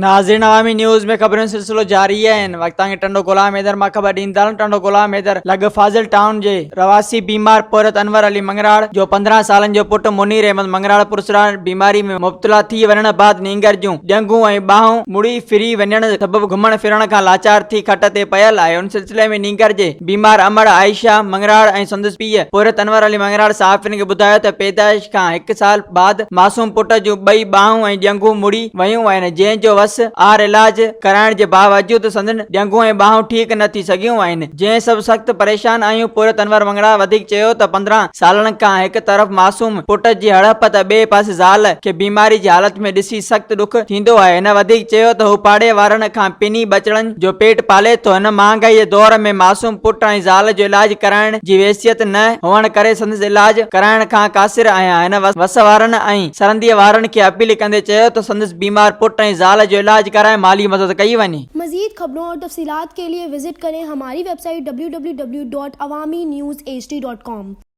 ناظرين عوامي نيوز ۾ خبرن جو سلسلو جاري آهي هن وقت توهان کي ٽنڊو غلام حيدر مان خبر ڏيندا هلون ٽنڊو غلام حيدر لڳ فاضل ٽائون جي رهواسي بيمار پورهيت انور علي مڱراڙ جو 15 سالن جو پٽ منير احمد مڱراڙ پراسرار بيماري ۾ مبتلا ٿي وڃڻ بعد نينگر جون ڄنگهون ۽ ٻانهون مڙي ڦري وڃڻ سبب گهمڻ ڦرڻ کان لاچار ٿي کٽ تي پيل آهي ان سلسلي ۾ نينگر جي بيمار امڙ عائشه مڱراڙ ۽ سندس پيء پورهيت انور علي مڱراڙ صحافين کي ٻڌايو ته پيدائش کان هڪ سال بعد معصوم پٽ جون ٻئي ٻانهون ۽ ڄنگهون مڙي ويون آهن، جنهن جو وس آهر علاج ڪرائڻ جي باوجود سندن ڄنگهون ۽ ٻانهون ٺيڪ نه ٿي سگهيون آهن، جنهن سبب سخت پريشان آهيون، پورهيت انور ونگڙا وڌيڪ چيو ته 15 سالن کان هڪ طرف معصوم پٽ جي هڙپ ته ٻئي پاسي زال کي بيماري جي حالت ۾ ڏسي سخت ڏک ٿيندو آهي، هن وڌيڪ چيو ته هو پاڙي وارن کان پني ٻچڙن جو پيٽ پالي ٿو، هن مهانگائي جي دور ۾ معصوم پٽ ۽ زال جو علاج ڪرائڻ جي حيثيت نه هئڻ ڪري سندس علاج ڪرائڻ کان قاصر آهيان، هن وس وارن ۽ سرنديء وارن کي اپيل ڪندي چيو ته سندس بيمار پٽ ۽ زال جو علاج ڪرائي مالي مدد ڪئي وڃي. مزيد خبرون اور تفصيلات کے لئے وزٽ ڪرين ھماري web site www.awamiNewsHD.com.